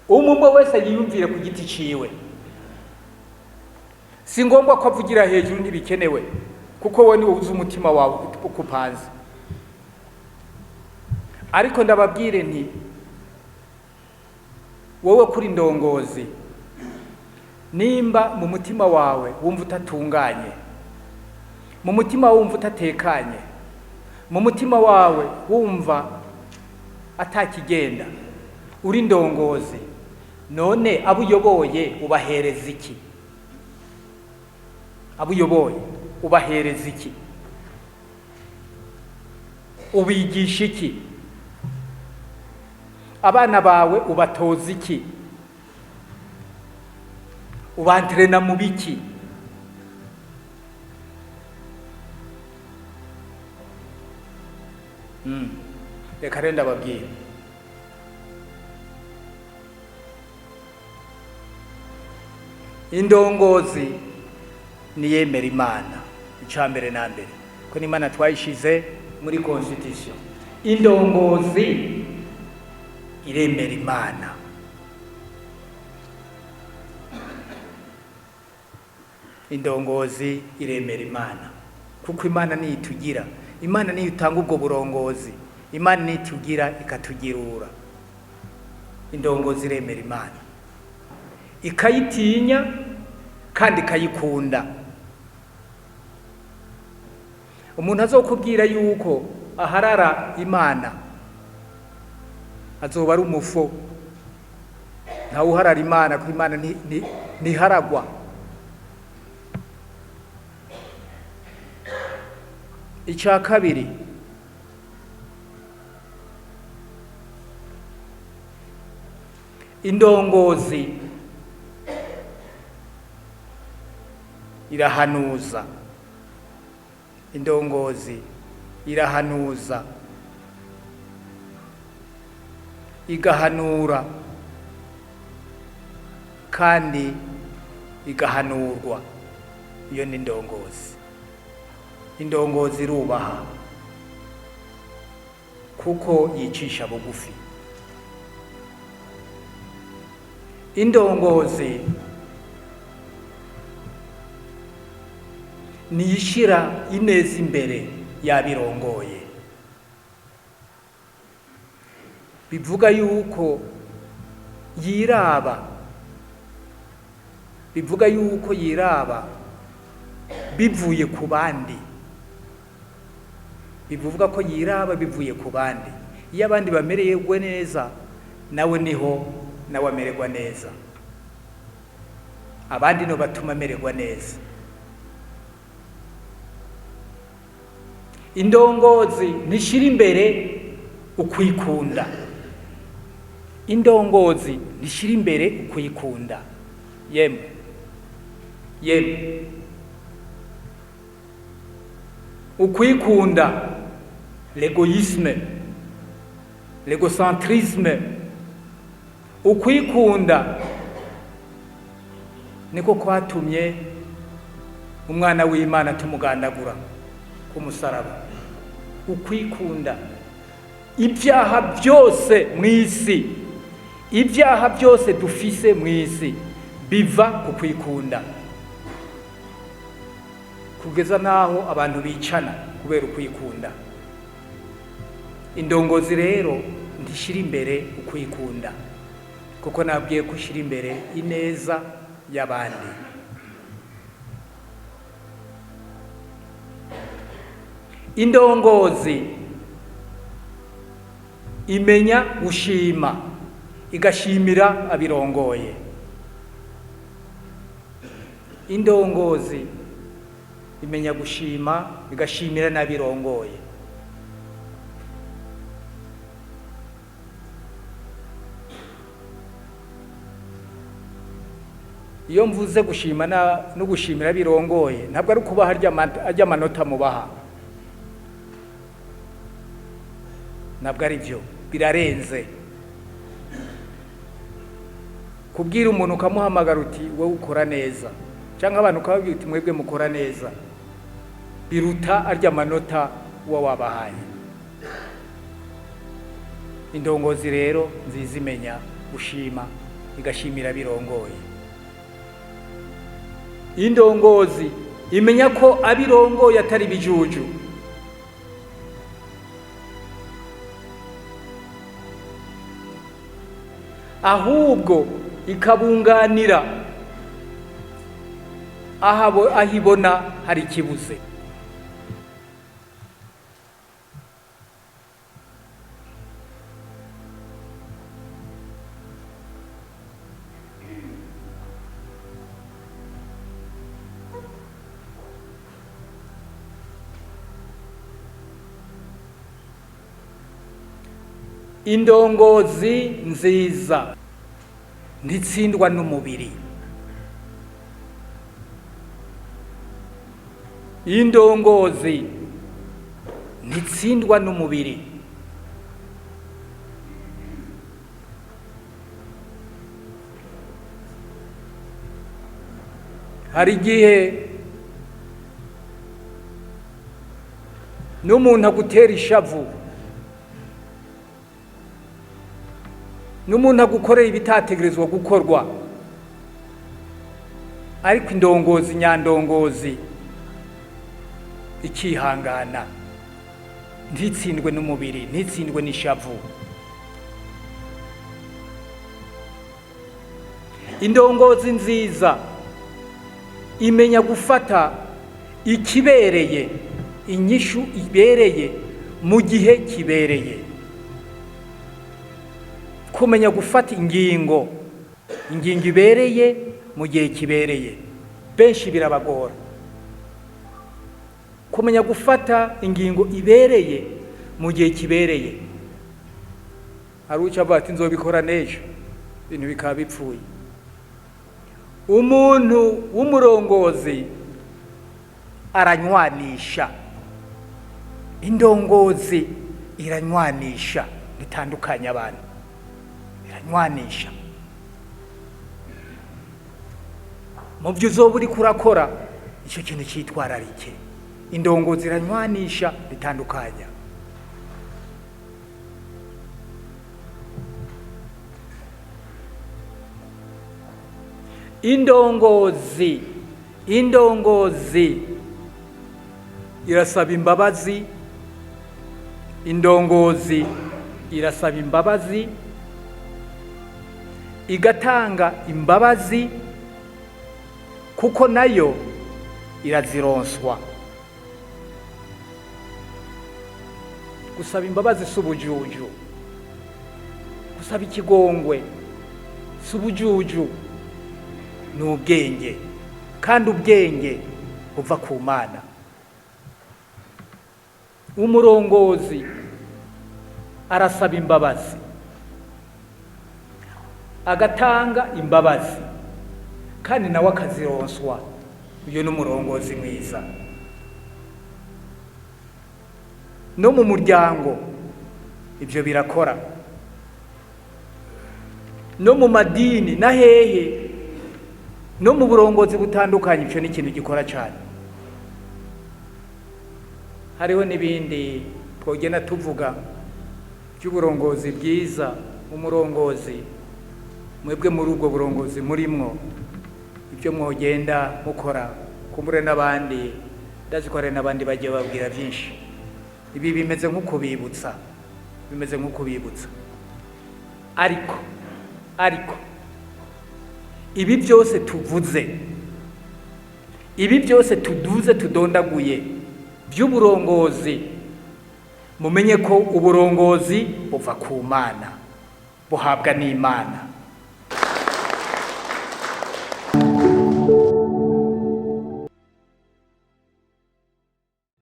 Umwe umwe wese yiyumvire ku giti ciwe. Si ngombwa ko avugira hejuru, ntibikenewe, kuko wowe niwe uzi umutima wawe uko upanze. Ariko ndababwire nti: wowe kuri ndongozi, nimba mu mutima wawe wumva utatunganye, mu mutima wumva utatekanye, mu mutima wawe wumva atakigenda, uri ndongozi, none abo uyoboye ubahereza iki? Abo uyoboye ubahereza iki? Ubigisha iki? Abana bawe ubatoza iki? Ubantrena mu biki? Reka rero ndababwira, indongozi niyemera Imana. Icya mbere na mbere, ko n'Imana twayishize muri constitution. Indongozi iremera Imana. Indongozi iremera Imana, kuko Imana niyo itugira, Imana niyo itanga ubwo burongozi, Imana niyo itugira ikatugirura. Indongozi iremera Imana, ikayitinya kandi ikayikunda. Umuntu azokubwira yuko aharara Imana azoba ari umufo. Ntawe uharara Imana, kuko Imana ntiharagwa. Icya kabiri, indongozi irahanuza. Indongozi irahanuza, igahanura kandi igahanurwa. Iyo ni indongozi. Indongozi irubaha kuko yicisha bugufi. Indongozi niyishira ineza imbere yabirongoye. Bivuga yuko yiraba, bivuga yuko yiraba bivuye ku bandi, bivuga ko yiraba bivuye ku bandi. Iyo abandi bamererwe neza, nawe niho nawe amererwa neza. Abandi nibo batuma amererwa neza. Indongozi ntishira imbere ukwikunda. Indongozi ntishira imbere ukwikunda. Yemwe, yemwe, ukwikunda, l'égoïsme, l'égocentrisme, ukwikunda niko kwatumye umwana w'Imana tumugandagura ku musaraba. Ukwikunda. Ibyaha byose mu isi, ibyaha byose dufise mu isi biva ku kwikunda, kugeza n'aho abantu bicana kubera ukwikunda. Indongozi rero ntishyira imbere ukwikunda, kuko nabwiye ko ushyira imbere ineza y'abandi. Indongozi imenya gushima, igashimira abirongoye. Indongozi imenya gushima, igashimira n'abirongoye. Iyo mvuze gushima no gushimira birongoye, ntabwo ari ukubaha arya amanota mubaha, ntabwo ari byo, birarenze. Kubwira umuntu, ukamuhamagara uti: "Wowe ukora neza," cyangwa abantu ukababwira uti: "Mwebwe mukora neza," biruta arya amanota uba wabahaye. Indongozi rero nziza imenya gushima. Igashimira birongoye. Indongozi imenya ko abirongoye atari bijuju. Ahubwo ikabunganira aho ibona hari ikibuze. Indongozi nziza ntitsindwa n'umubiri. Indongozi ntitsindwa n'umubiri. Hari igihe n'umuntu agutera ishavu, n'umuntu agukorera ibitategerezwa gukorwa, ariko indongozi nyandongozi ikihangana, ntitsindwe n'umubiri, ntitsindwe n'ishavu. Indongozi nziza imenya gufata ikibereye, inyishu ibereye mu gihe kibereye. Kumenya gufata ingingo, ingingo ibereye mu gihe kibereye, benshi birabagora. Kumenya gufata ingingo ibereye mu gihe kibereye. Hari uca avuga ati nzobikora n'ejo, ibintu bikaba bipfuye. Umuntu w'umurongozi aranywanisha. Indongozi iranywanisha, bitandukanye abantu, iranywanisha. Mu byo uzoba uriko urakora, icyo kintu cyitwararike. Indongozi iranywanisha, bitandukanya. Indongozi, indongozi irasaba imbabazi. Indongozi irasaba imbabazi, igatanga imbabazi, kuko nayo irazironswa. Gusaba imbabazi si ubujuju, gusaba ikigongwe si ubujuju, ni ubwenge, kandi ubwenge buva ku Mana. Umurongozi arasaba imbabazi, agatanga imbabazi, kandi nawe akazironswa. Uyu ni umurongozi mwiza. No mu muryango ibyo birakora, no mu madini na hehe, no mu burongozi butandukanye, icyo ni ikintu gikora cyane. Hariho n'ibindi twogenda tuvuga by'uburongozi bwiza. Umurongozi, mwebwe muri ubwo burongozi murimwo, ibyo mwogenda mukora, kumbure n'abandi, ndazi ko hari n'abandi bagiye babwira byinshi. Ibi bimeze nko kubibutsa, bimeze nko kubibutsa. Ariko ibi byose tuvuze, ibi byose tuduze tudondaguye by'uburongozi, mumenye ko uburongozi buva ku Mana, buhabwa n'Imana.